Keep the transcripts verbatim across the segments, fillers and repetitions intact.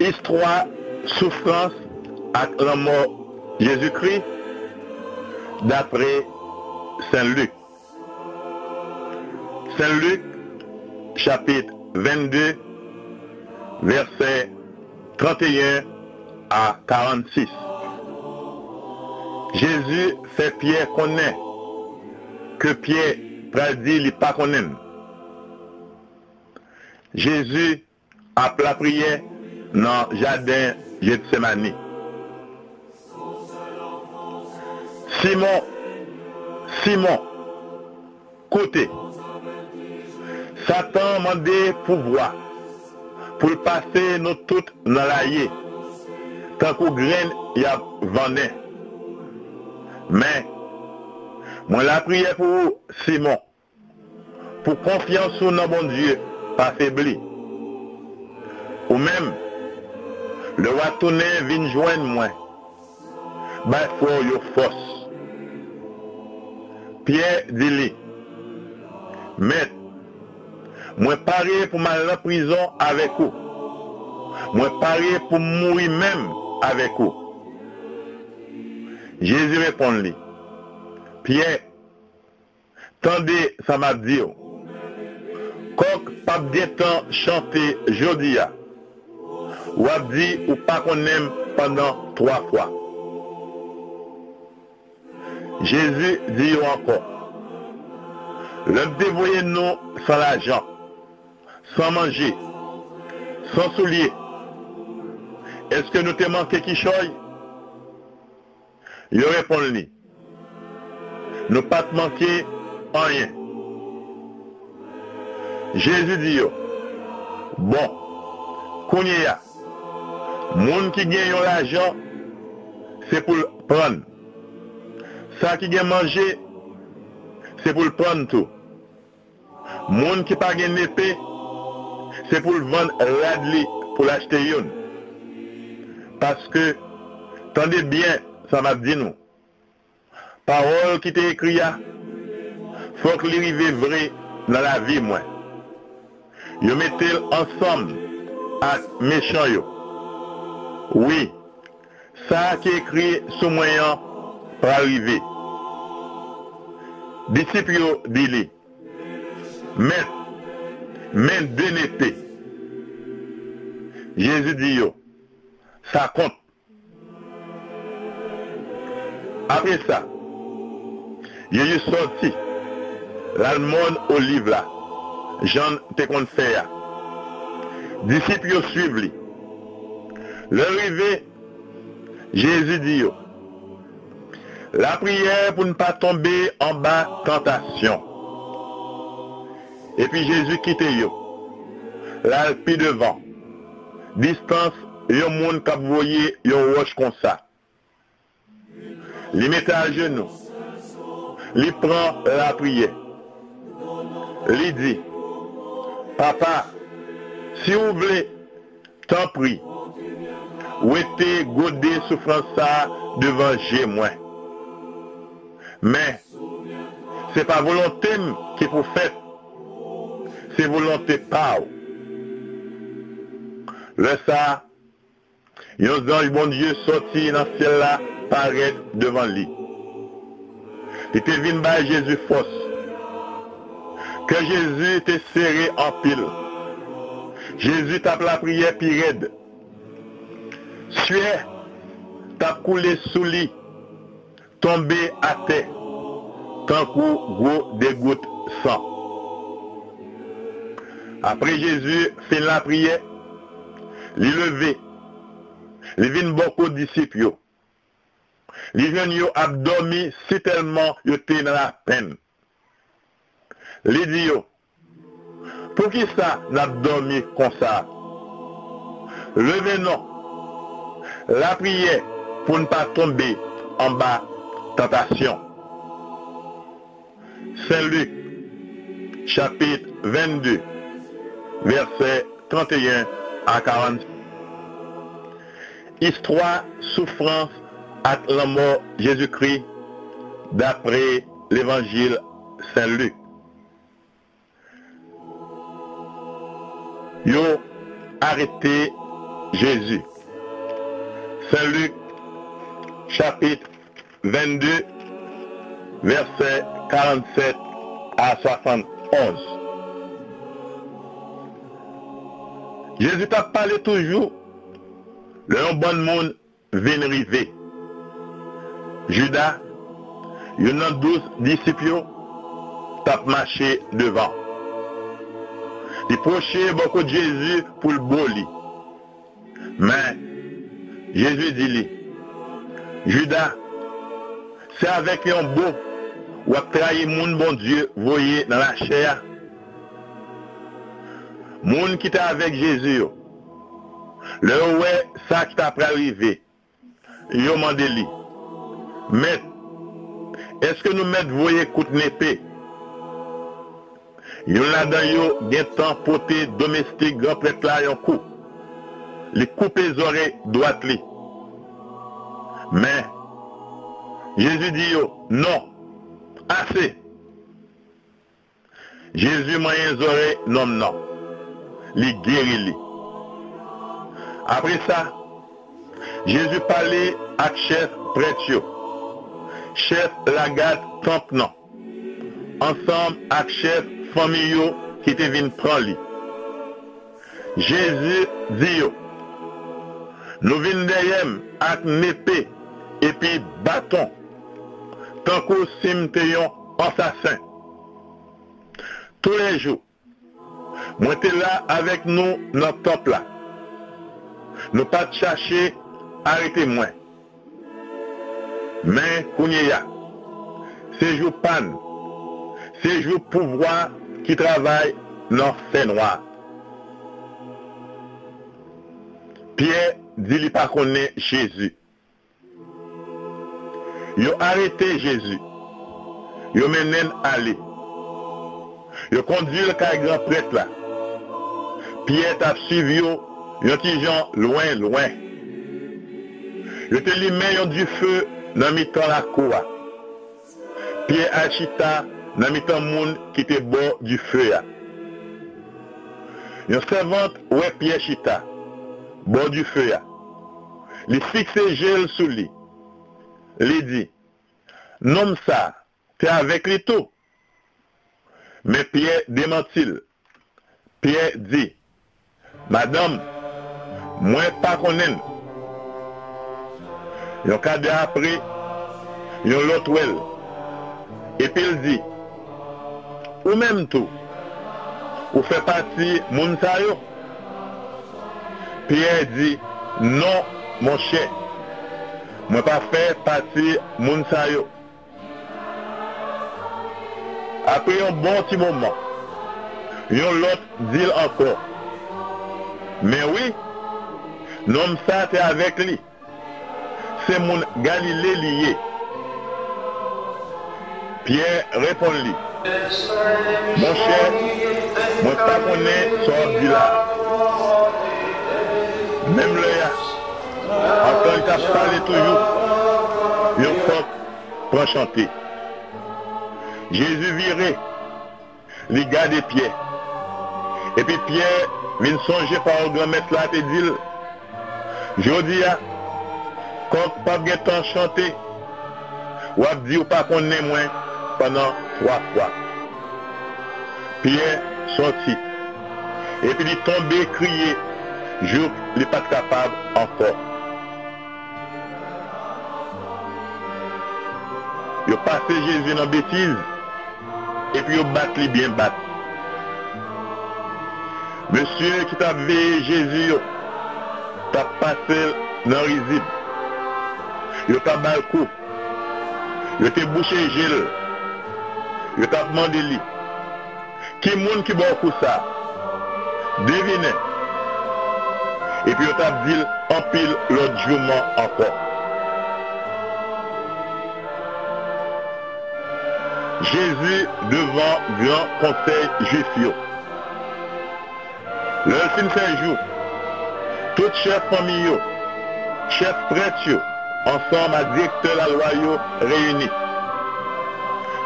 Istwa soufrans ak lanmò Jezikri dapre Sen Lik. Sen Lik, chapit vennde, vèsè tranteyen a karannsis. Jezi fè Pyè konnen ke Pyè pral di li pa konnen l. Jezi ap lapriyè nan jaden Jetsemani. Simon, Simon, koute! Satan mande pouvwa pou l pase nou tout nan laye, tankou grenn y ap vannen. Men, mwen lapriyè pou ou, Simon, pou konfyans ou nan Bondye pa febli. Ou menm, lè w a tounen vin jwenn mwen, bay frè w yo fòs. Pyè di li, Mèt, mwen pare pou m al nan prizon avèk ou. Mwen pare pou m mouri menm avèk ou. Jezi reponn li, Pyè, tande sa m ap di w. Kòk p ap gentan chante jodi a. W ap di ou pa konnen m pandan twa fwa. Jezi di yo ankò, Lè m te voye nou san lajan, san manje, san soulye, èske nou te manke kichòy? Yo reponn li, Nou pa t manke anyen. Jezi di yo, Bon, kounye a, moun ki gen yon lajan, se pou l pran. Sa ki gen manje, se pou l pran tou. Moun ki pa gen nepe, se pou l vann rad li pou l achte youn. Paske, tande byen sa m ap di nou, pawòl ki te ekri a, fòk li rive vre nan lavi mwen. Yo mete l ansanm ak mechan yo. Wi, sa ki ekri sou mwen an pral rive. Disip yo di li, Mèt, men de nepe. Jezi di yo, Sa kont. Apre sa, Jezi sòti, l al Mòn Oliv la, jan l te konn fè a. Disip yo suiv li. Lè l rive, Jezi di yo, Lapriyè pou n pa tonbe anba tantasyon. Epi Jezi kite yo, l al pi devan, distans yon moun k ap voye yon wòch konsa. Li mete ajenou, li pran lapriyè. Li di, Papa, si w vle, tanpri, wete gode soufrans sa a devan je mwen. Men, se pa volonte m ki pou fèt, se volonte pa w. Lè sa a, yon zanj Bondye sòti nan syèl la parèt devan li. Li te vin bay Jezi fòs. Kè Jezi te sere anpil. Jezi t ap lapriyè pi rèd. Syè t ap koule sou li, tonbe atè tankou gwo degout san. Apre Jezi fin lapriyè, li leve, li vin bò kot disip yo. Li jwenn yo ap dòmi sitèlman yo te nan lapenn. Li di yo, Poukisa n ap dòmi konsa? Leve non, lapriyè pou n pa tonbe anba tantasyon. Sen Lik, chapit vennde, vèsè tranteyen a karannsis. Istwa soufrans ak lanmò Jezikri dapre Levanjil Sen Lik. Yo arete Jezi. Sen Lik, chapit vennde, vèsè karannsèt a swasannonz. Jezi t ap pale toujou lè yon bann moun vin rive. Jida, youn nan douz disip yo, t ap mache devan. Li pwoche bò kot Jezi pou l bo li. Men, Jezi di li, Jida, se avèk yon bo w ap trayi moun Bondye voye nan lachè a? Moun ki te avèk Jezi yo, lè yo wè sa ki t apral rive, yo mande li, Mèt, èske nou mèt voye kout nepe? Youn ladan yo gentan pote domestik gran prèt la yon kou. Li koupe zòrèy dwat li. Men, Jezi di yo, Non, ase! Jezi manyen zòrèy nonm nan, li geri li. Apre sa, Jezi pale ak chèf prèt yo, chèf lagad tanp nan, ansanm ak chèf fanmi yo ki te vin pran li. Jezi di yo, Nou vin dèyè m ak nepe epi baton, tankou si m te yon ansasen. Toulejou, mwen te la avèk nou nan tanp la. Nou pa t chache arete mwen. Men kounye a, se jou pa n, se jou pouvwa ki travay nan fènwa. Pyè di li pa konnen Jezi. Yo arete Jezi. Yo mennen l ale. Yo kondui l kay gran prèt la. Pyè t ap suiv yo yon ti jan lwen lwen. Yo te limen yon dife nan mitan lakou a. Pyè al chita nan mitan moun ki te bò dife a. Yon sèvant wè Pyè chita bò dife a. Li fikse je l sou li. Li di, Nonm sa a te avèk li tou. Men Pyè demanti l. Pyè di, Madanm, mwen pa konnen l. Yon kadè apre, yon lòt wè l, epi l di, Ou menm tou, ou fè pati moun sa yo? Pyè di, Non, monchè, mwen pa fè pati moun sa yo. Apre yon bon ti moman, yon lòt di l ankò, Men wi, nonm sa a te avèk li. Se moun Galile li ye. Pyè reponn li, Monchè, mwen pa konnen sa w ap di la a. Menm lè a, pandan l t ap pale toujou, yon kòk pran chante. Jezi vire, li gade Pyè. Epi Pyè vin sonje pawòl Granmèt la te di l, Jodi a, kòk p ap gentan chante, w ap di w pa konnen mwen pandan twa fwa. Pyè sòti, epi li tonbe kriye jouk li pa t kapab ankò. Yo pase Jezi nan betiz, epi yo bat li byen bat. Mesye ki t ap veye Jezi yo t ap pase l nan rizib. Yo t ap ba l kou. Yo te bouche je l. Yo t ap mande li, Ki moun ki ba w kou sa a? Devinen. Epi yo t ap di l anpil lòt jouman ankò. Jezi devan gran konsèy Jwif yo. Lè l fin fè jou, tout chèf fanmi yo, chèf prèt yo, ansanm ak direktè lalwa yo reyini.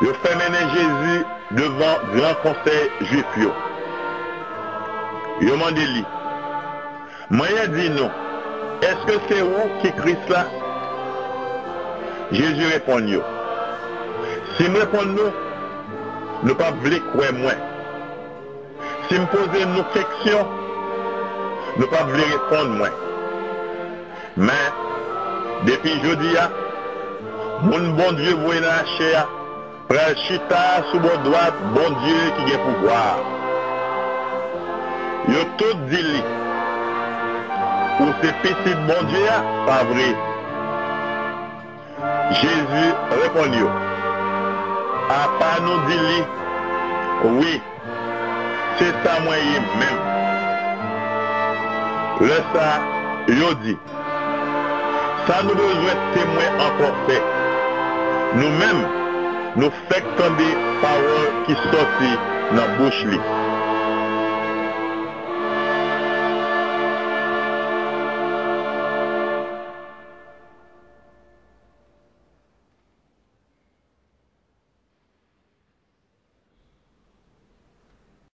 Yo fè mennen Jezi devan gran konsèy Jwif yo. Yo mande li, Mwen di nou, èske se ou ki Kris la? Jezi reponn yo, si m reponn nou, nou p ap vle kwè mwen. Si m poze nou keksyon, nou p ap vle reponn mwen. Men, depi jodi a, moun Bondye voye nan lachè a pral chita sou bò dwat Bondye ki gen pouvwa a. Yo tout di li, ou se Pitit Bondye a, pa vre? Jezi reponn yo, apa nou di li, wi, se sa mwen ye menm. Lè sa a, yo di, sa nou bezwen temwen ankò fè? Nou menm, nou fèk tande pawòl ki sòti nan bouch li.